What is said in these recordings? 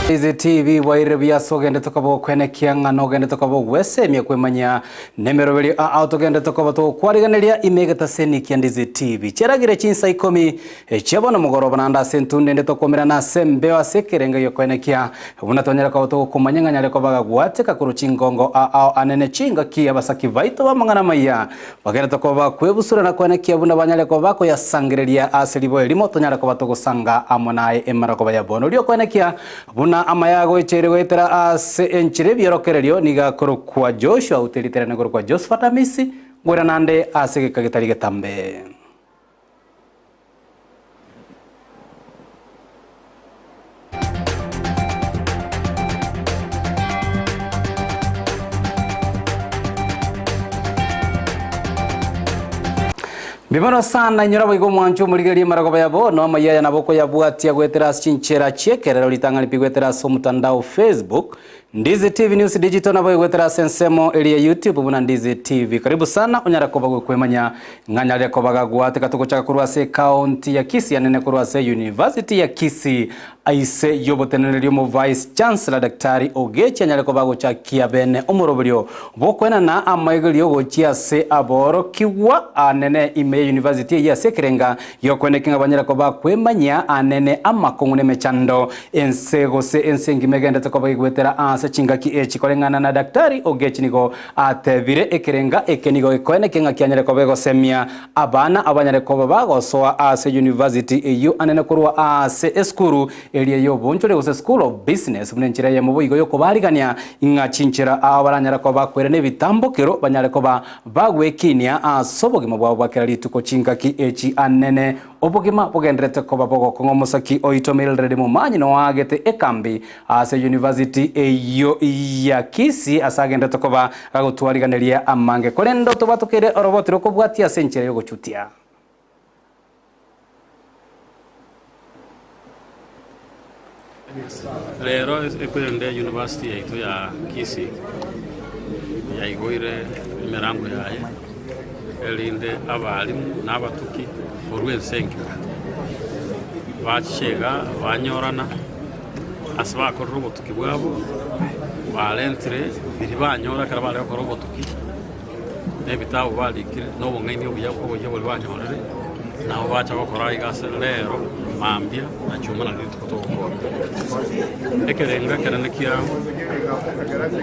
Easy TV bwairire buya ase ogendete koba okwenekia ng'a nogendete koba ogwesemia kwemanyia nemeroberio aa togendete koba togokwariganeria ime egetaseni kia Ndizi TV. Chiaragire chinsa ikomi chia bono mogoroba naende ase entunde ende tokomerana ase embeo ase ekerengo giokwenekia buna twanyare koba togokomanya ng'a nyare koba gagwateka korwa chingongo aa anene chingaki abasaki baito b'amang'ana amaya Bagenderete koba bakwebusura na koenekia buna banyare koba bakoyasangereria ase riboyo erimo, tonyare koba togosanga amo naye emarogoba ya bono. Oria okoenekia buna amaya agoicheire goetera ase enchera ebiorokererio nigo akorokwa Joshua, ute erieta riane korokwa Josephat Amisi, ngoirana ande ase egeka getari getambe. Mbibono sana inyora boigo omwancho omorigererie emarogoba ya bono amayia aya nabo okoyabwatia goetera ase chinchera chi'ekerero ritang'ani pi goetera ase omotandao Facebook Ndizi TV News Digital nabo egoetera ase ensemo eria ya YouTube buna Ndizi TV. Karibu sana onyare koba gokwemanya ng'a nyarire koba gagwateka togochaka korwa ase ecounty ya Kisii anene korwa ase University ya Kisii aise y'oboteneneri omo Vice Chancellor Daktari Ogechi anyare koba agochakia bene omoroberio bw'okoenana amaigerio gochia ase aborokigwa anene ime ya University eyio ase ekerenga Gi'okweneki ng'a banyare koba kwemanyia anene amakong'u nemechando ense gose ense engima egenderete koba egwetera aase chingaki echi. Koreng'ana na Daktari Ogechi nigo atebire ekerenga eke nigo gekoenekia ng'a kianyare koba egosemia abana abanyare koba bagosoa aase university eyio anene korwa aase esukuru eria y'obonchore gose School of Business buna enchera eyemo boigo yokobarigania ing'a chinchera ao baranyare koba bakwera nebitambokero banyare koba Bagwekinia ase obogima bwabo bwa kera rituko chingaki echi anene, obogima bogenderete koba bogokong'a omosaki oito Mildred Momanyi noagete ekambi ase University eyio ya Kisii ase agenderete koba gagotwariganeria amange korende otobatokeire oroboti rokobwatia ase enchera yogochutia. Rero ekorende university yaito ya Kisii yaigoire emerango yaye erinde abalimu na abatuki korwa ense engima bache iga banyorana ase bakorire obotuki bwabo barentire biria banyora ekero bare gokora obotuki. na ebitabu barikire, na obong'aini obuya oboyia boria banyorire, nabo bacha gokora iga ase rero, mambia, na chiuma nario rituko togokora. Ekerengo ekenene kia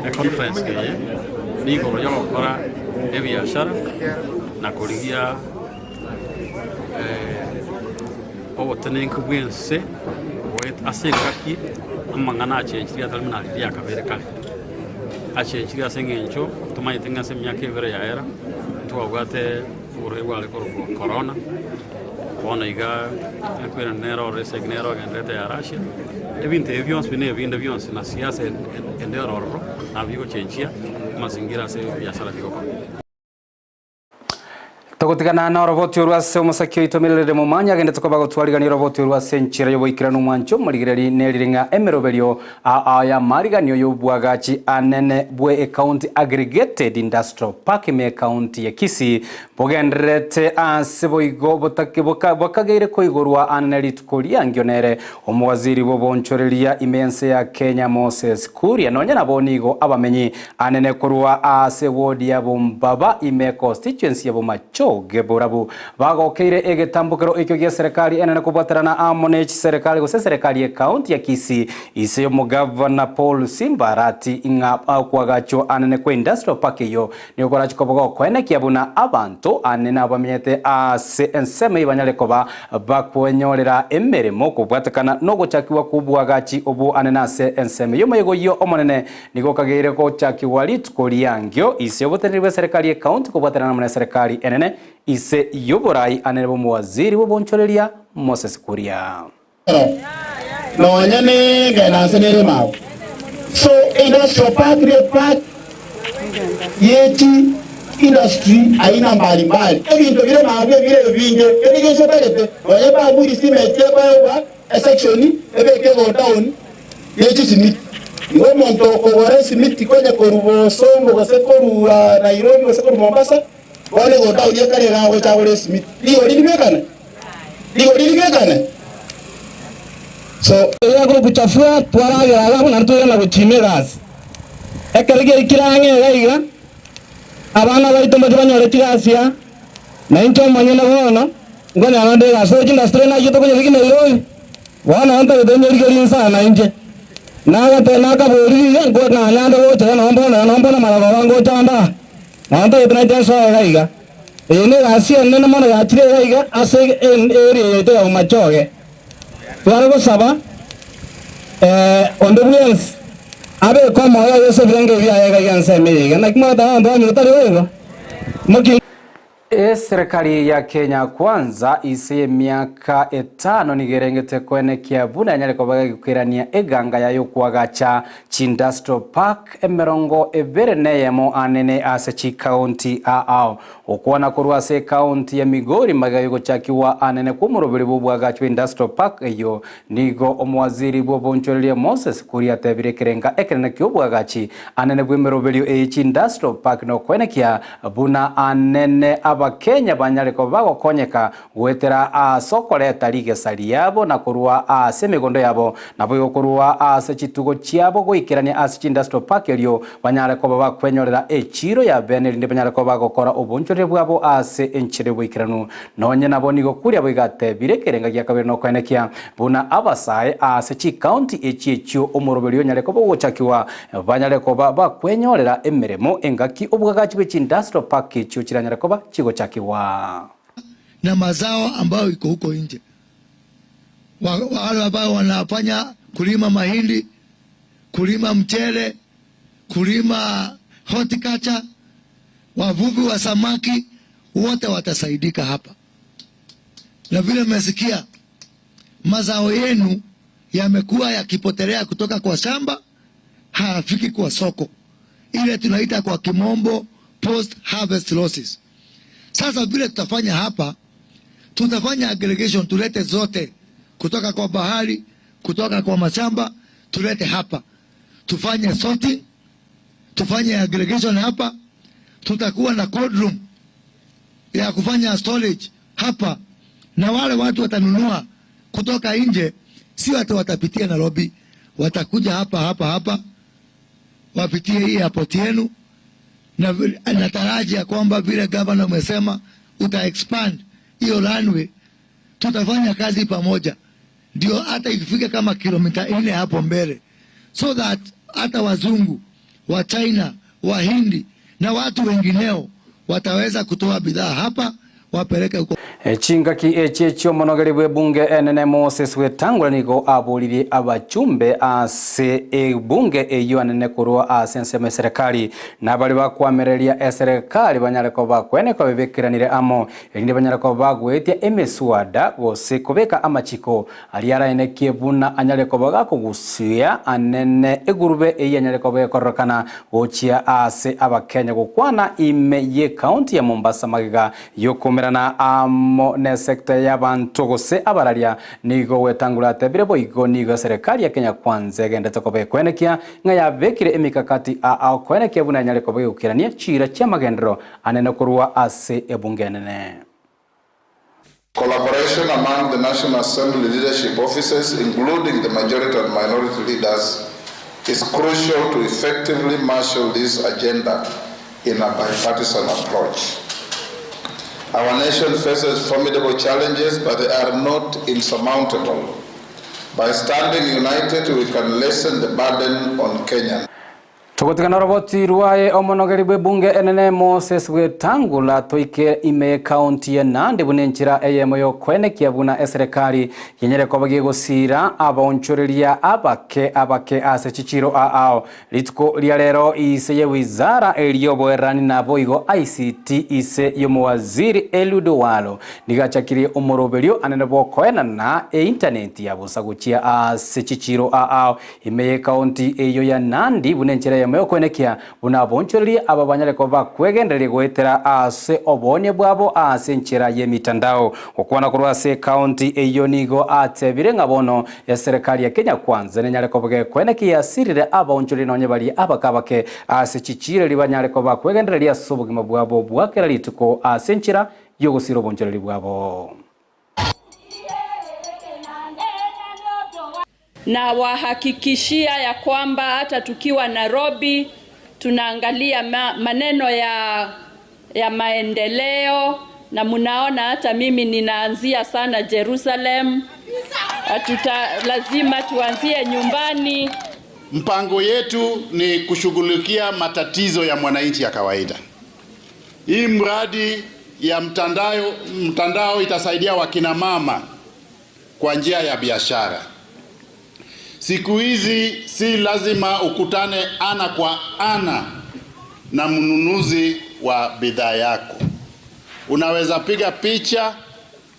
econference eye, nigoro yogokora ebiashara na korigia obotenenku bw'ense goeta ase engaki amang'ana achenchirie atari buna riria riakabere kare. Achenchirie ase eng'encho tomanyete ng'a ase emiaka ebere yaera ntwabwate oborwaire bware korokwa corona, bono iga ekwere nere ororo esegi nere ogenderete ya Russia, ebinto ebi bionsi pi na ebinde bionsi na siasa ende ere ororo nabo bigochenchia amazingira ase ebiasara bigokorwa. Togotigana noroboti orwo ase omosaki oito Mildred Momanyi agendete koba gotwarigania oroboti orwo ase enchera y'oboikeranu omwancho omorigereri nerire ng'a emeroberio aa y'amariganio y'obwagachi anene bwe ecounty Aggregated Industrial Park ime ecounty ya Kisii bogendererete ase boigo bokageire koigorwa anene rituko riangio nere omowaziri bw'obonchoreria ime ense ya Kenya Moses Kuria nonya nabo nigo abamenyi Anene korwa ase ward ya Bombaba ime constituency ya Bomachoge borabu bagokeire egetambokero ekio gia serikali enene kobwaterana amo ne chiserikali gose eserekari ye county ya Kisii ise yomogavana Paul Simba Arati ing'a okwagachwa anene kwe industrial park eyio nigo korachi koba gokoenekia buna abanto anene abo bamenyete ase ensemo eyio banyare koba Bakwenyorera emeremo kobwatekana nogochakigwa kw'oboagachi obwo anene ase ensemo eyio omoyega oyio omonene Nigo okageire gochakigwa rituko riangio ise oboteneneri bw'eserekari y'ecounty kobwaterana amo n'eserekari enene ise y'oborai anene bw'omowaziri bw'obonchoreria Moses Kuria. Nonya nengena ase nere mago. So industrial park ne park ye chi industry aina mbali mbali. Ebinto bire mago ebire ebinge. Kende gionsi otagete nonya bamburi cement ekoegwa esection ebeke godown. ne chisimiti. Igo omonto okogora esimiti konya korwa Bosongo gose korwa Nairobi gose korwa Mombasa, bono igo town ekare iga agocha agore esimiti. Rigori ribekane? Rigori ribekane? So. akorokwa Chafua, twaragera iga abwo naende twairana gochia egasi. Ekero giaikire ang'e iga iga, abana baito mbache banyore chigasi aa, na inche omonyene bono, nkonyora nde egasi. Roche industry nayio tokonyerigia Nairobi, bono nabo ntagete nyerigerie inse inche. Nagate nakaboria iga, nko nanyande gocha iga nabo mbono nabo mbono marogoba ngocha ande aa, nabo ntagete nainche nsoe iga iga. Eye negasi enene mono yachire iga iga ase area yaito ya Bomachoge. Tware gosaba onde bwensi abeke omoyo oye ase ebirengererio biaye iga iga ensemo eye iga. Naki mwagoteba abanto bamino tari boigo? Moki. Eserekari ya Kenya Kwanza ise y'emiaka etano nigo erengete koenekia buna yanyare koba gegokerania eganga yaye y'okoagacha Chiindustrial Park 21 anene ase chikaunti ao. Gokwana korwa ase ekaunti ya Migori magega y'ogochakigwa anene kw'omoroberi bw'obwagachi bwa Industrial Park eyio, nigo omowaziri bw'obonchoreria Moses Kuria atebire ekerenga ekenene ki'obwagachi anene bw'emeroberio eye Chiindustrial Park nokoenekia buna anene Abakenya banyare koba bagokonyeka Goetera aase okoreta rigesa riabo na korwa aase emegondo yabo, naboigo korwa aase chitugo chiabo goikerania ase chiindustrial park erio banyare koba bakwenyorera echiiro ya bene erinde banyare koba bagokora obonchoreria bwabo aase enchera y'oboikeranu. Nonye nabo nigo kuria boigo atebire ekerenga gia kabere nokoenekia buna abasae aase chikaunti echi echio omoroberio onyare koba ogochakigwa banyare koba bakwenyorera emeremo engaki obwagachi bwe chiindustrial park echio chiranyare koba chigochakigwa. na mazao ambayo iko huko nje. Wale ambao wanafanya kulima mahindi, kulima mchele, kulima horticulture, wavuvi wa samaki, wote watasaidika hapa. Na vile mmesikia, mazao yenu yamekuwa yakipotelea kutoka kwa shamba, hayafiki kwa soko, ile tunaita kwa kimombo post harvest losses. Sasa vile tutafanya hapa, tutafanya aggregation, tulete zote kutoka kwa bahari, kutoka kwa mashamba, tulete hapa, tufanye sorting, tufanye aggregation hapa. Tutakuwa na cold room ya kufanya storage hapa, na wale watu watanunua kutoka nje, si watu watapitia Nairobi, watakuja hapa hapa hapa wapitie hii airport yenu, na nataraji ya kwamba vile gavana umesema uta expand hiyo runway, tutafanya kazi pamoja, ndio hata ikifika kama kilomita 4 hapo mbele, so that hata wazungu wa China, Wahindi na watu wengineo wataweza kutoa bidhaa hapa wapeleke huko. Chingaki echi echiomonogeri bw'ebunge enene Moses Wetangula nigo aboririe abachumbe ase ebunge eyio anene korwa ase ensemo eserikali nabari bakwamereria eserikali banyare koba kweneka bebekeranire amo erinde banyare koba bagwetia emeswada gose kobeka amachiko aria araenekie buna anyare koba gakogusia anene egurube eyio anyare koba gekororokana gochia ase abakenya gokwana ime ye county ya Mombasa magega yokomerana amo ne sector y'abanto gose abararia nigo Wetangula atebire boigo nigo serikali ya Kenya Kwanza egendete koba ekwenekia ng'a yabekire emikakati ao koenekia buna anyare koba egokirania chira chi'amagendero anene korwa ase ebunge enene. Collaboration among the National Assembly leadership offices, including the majority and minority leaders, is crucial to effectively marshal this agenda in a bipartisan approach. Our nation faces formidable challenges, but they are not insurmountable. By standing united, we can lessen the burden on Kenyans. Tugutigana roboti rwaye omonogeri bw'ebunge enene Moses Wetangula toike ime county ya Nandi buna enchera eyemo yokwenekia buna eserikali yenyere koba gegosira abaonchoreria abake abake ase chichiro ao rituko ria rero ise ye wizara erioboerani nabo igo ICT ise y'omowaziri Eliud Owalo nigachakirie omoroberio anene bokoenana e internet ya busa gochia ase chichiro ao ime ye county eyo ya Nandi buna enchera eyemo yokwenekia buna abonchoreria aba banyare koba bakwegendereria goetera ase obonia bwabo ase enchera y'emitandao. Gokwana korwa ase county eyo nigo atebire ng'a bono eserikali ya Kenya Kwanza nenyare koba gekwenekia yasirire abaonchoreria nonye baria abake abake ase chichiro eri banyare koba bakwegendereria ase obogima bwabo bwakera rituko ase enchera yogosira obonchoreri bwabo. Nawahakikishia ya kwamba hata tukiwa Nairobi tunaangalia maneno ya maendeleo, na mnaona hata mimi ninaanzia sana Jerusalem. Lazima tuanzie nyumbani. Mpango yetu ni kushughulikia matatizo ya mwananchi ya kawaida. Hii mradi ya mtandao itasaidia wakina mama kwa njia ya biashara. Siku hizi si lazima ukutane ana kwa ana na mnunuzi wa bidhaa yako. Unaweza piga picha,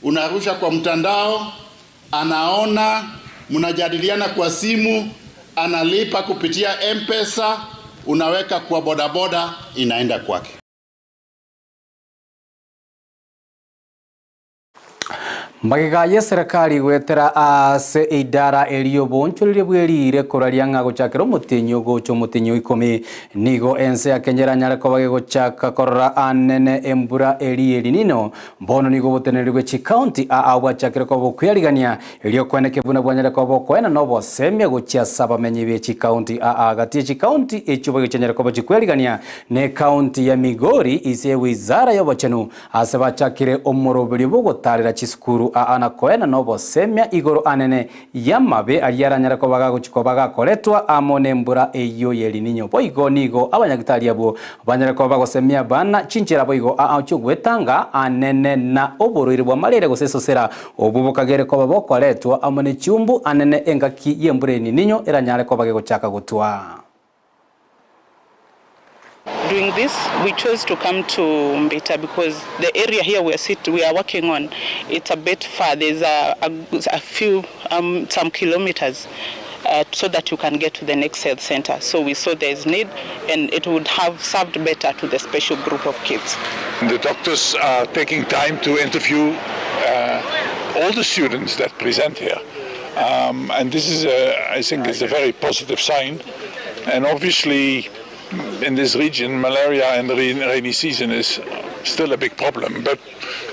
unarusha kwa mtandao, anaona, mnajadiliana kwa simu, analipa kupitia M-Pesa, unaweka kwa bodaboda, inaenda kwake. Magega ya serikali gwetera ase idara erio bonchoreria bwerire koraria ng'a gochakera omotenyi ogocha omotenyi o ikomi nigo ense ya Kenya eranyare koba gegochaka korora anene embura eri erinino bono nigo oboteneneri bwe chikaunti aa bwachakire koba okwiyarigania erio kweneke buna bwanyare koba okoena na obosemia gochia ase abamenyi be chikaunti aa gati ya chikaunti echio bagochanyare koba chikwiyarigania na ekaunti ya Migori ase ewizara ya obochenu ase bachakire omoroberio bogotarera chisukuru aa na koena na obosemia igoro anene yamabe aria aranyare koba gagochikwa bagakoretwa amo na embura eyio ya El Nino. Boigo nigo abanyagitari abwo banyare koba bagosemia bana chinchera boigo aa chiogwetanga anene na oborwaire bwa malaria gose esosera obwo bokagere koba bokoretwa amo na echiumbu anene engaki ya embura ya El Nino eranyare koba gegochaka gotwa. Doing this, we chose to come to Mbita because the area here we are working on, it's a bit far. There's a few, some kilometers, so that you can get to the next health center. So we saw there's need, and it would have served better to the special group of kids. The doctors are taking time to interview all the students that present here, and this is, I think, is a very positive sign. And obviously, in this region, malaria in the rainy season is still a big problem. But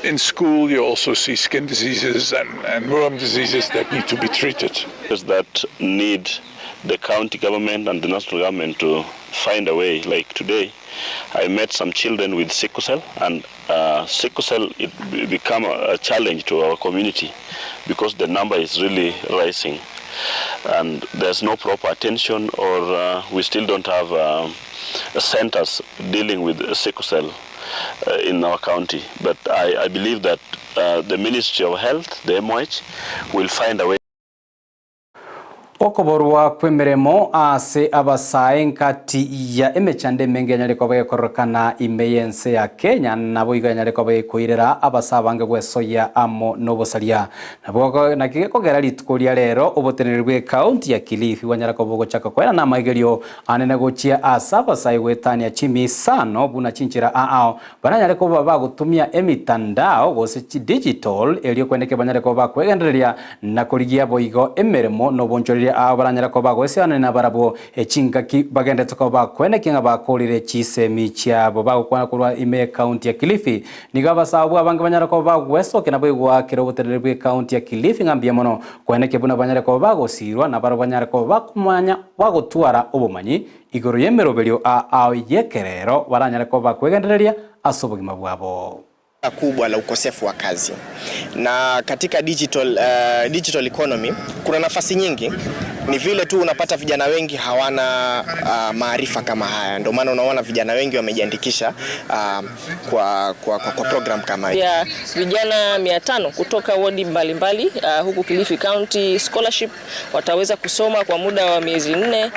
in school, you also see skin diseases and worm diseases that need to be treated. That need the county government and the national government to find a way. Like today, I met some children with sickle cell, and sickle cell it become a challenge to our community because the number is really rising, and there's no proper attention, or we still don't have centers dealing with sickle cell in our county. But I believe that the Ministry of Health, the MOH, will find a way. Okoborwa kwemeremo ase abasae nkati ya emechando emenge yanyare koba gekorokana ime y'ense ya Kenya nabo igo yanyare koba gekoirera abasae bange gwesoya amo n'obosaria. Nabo naki gekogera rituko ria rero oboteneneri bwa ekaunti ya Kilifi bwanyara koba bogochaka koena na amaigerio anene gochia ase abasae goetania chimisano buna chinchera aao baranyare koba bagotumia emitandao gose digital erio kweneke banyare koba bakwegendereria na korigia boigo emeremo n'obonchoreria abo baranyara koba goesiana na barabwo echingaki bagendete koba kweneke ng'a bakorire chisemi chiabo bagokwana korwa ime ekaunti ya Kilifi. Nigo abasabu abange banyara koba bagwesoke nabo igwakera oboterere bwa ekaunti ya Kilifi ng'a mbuya mono kweneke buna banyare koba bagosirwa na barabwo banyare koba bakomanya bagotwara obomanyi igoro y'emeroberio ao y'ekerero baranyare koba bakwegendereria ase obogima bwabo. Kubwa la ukosefu wa kazi, na katika digital economy kuna nafasi nyingi. Ni vile tu unapata vijana wengi hawana maarifa kama haya, ndio maana unaona vijana wengi wamejiandikisha kwa program kama hii. Ya vijana mia tano kutoka wodi mbalimbali huku Kilifi County scholarship wataweza kusoma kwa muda wa miezi 4.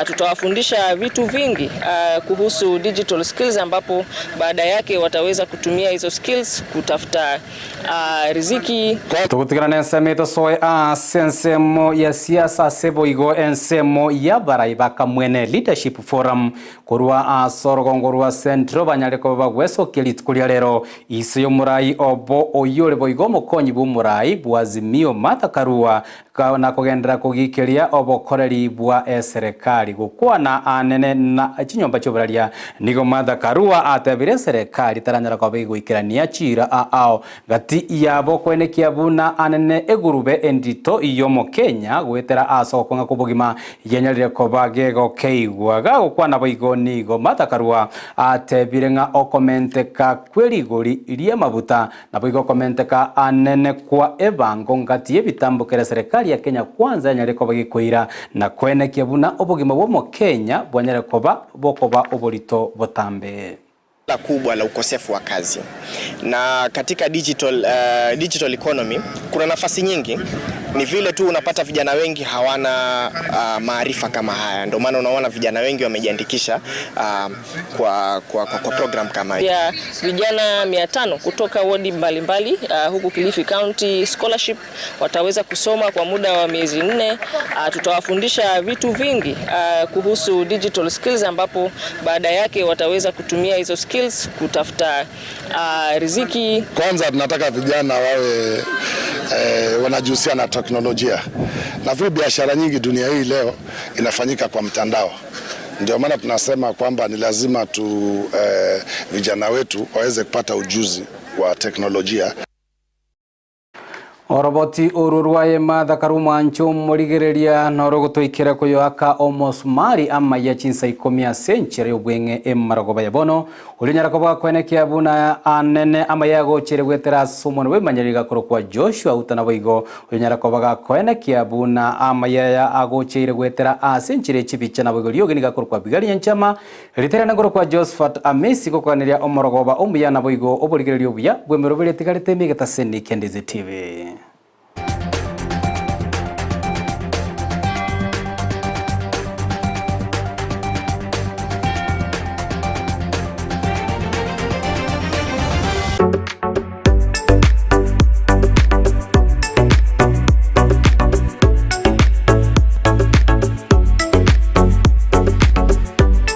Tutawafundisha vitu vingi kuhusu digital skills, ambapo baada yake wataweza kutumia hizo skills kutafuta riziki. Tugutigana na ensemo etosoe ase ensemo ya siasa sebo igo ensemo ya barai bakamwene leadership forum korwa ase orogongo rwa Central banyare koba bagwesokia rituko ria rero ise y'omorai obo oyore boigo omokonyi bwa omorai bwa Azimio Martha Karua na kogendera kogikeria obokoreri bwa eserikali gokwana anene na chinyomba chioboraria. Nigo Martha Karua atebire eserikali taranyara koba igoikerania chira ao gati yabo kwenekia buna anene egurube endito iyomo Kenya gwetera ase okong'a kw'obogima yanyarire koba gegokeigwa. Gagokwana boigo nigo Martha Karua atebire ng'a okomenteka kw'erigori ri'amabuta Naboigo okomenteka anene kwa ebango ngati y'ebitambo kera serikali ya Kenya Kwanza yanyare koba gekoira na koenekia buna obogima bw'Omokenya bwanyare koba bokoba oborito botambe. La kubwa la ukosefu wa kazi na katika digital, uh, digital economy kuna nafasi nyingi, ni vile tu unapata vijana wengi hawana uh, maarifa kama haya, ndio maana unaona vijana wengi wamejiandikisha uh, kwa, kwa, kwa, kwa program kama hii. Ya vijana 500 kutoka wodi mbalimbali huku Kilifi County scholarship wataweza kusoma kwa muda wa miezi 4. Tutawafundisha vitu vingi kuhusu digital skills ambapo baada yake wataweza kutumia hizo skills kutafuta riziki. Kwanza tunataka vijana wawe wanajihusisha na teknolojia. Na vile biashara nyingi dunia hii leo inafanyika kwa mtandao. Ndio maana tunasema kwamba ni lazima tu vijana wetu waweze kupata ujuzi wa teknolojia. Oroboti uru rwaye Martha Karua mwancho morigereria noro gotoikera koyoaka omosumari amaya chinsa 10 ase enchera y'obweng'e emarogoba ya bono urinyara koba kwenekia buna anene amaya gochere gwetera ase omono bw'emanyeri gakoro kwa Joshua Utana boigo urinyara koba gakwenekia buna amaya ya agocheire gwetera ase enchera echibicha na boigo riogi gakoro kwa Bigari Nyanchama riterana ngoro kwa Josephat Amesi gokwaniria omorogoba omuya na boigo oborigereria obuya bwemerobere tigarete emegeta seni Kendizi TV.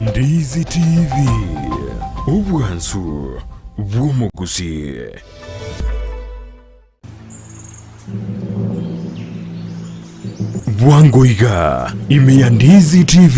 Ndizi TV, obwansu bw'omogusi. Bwango iga ime ya Ndizi TV.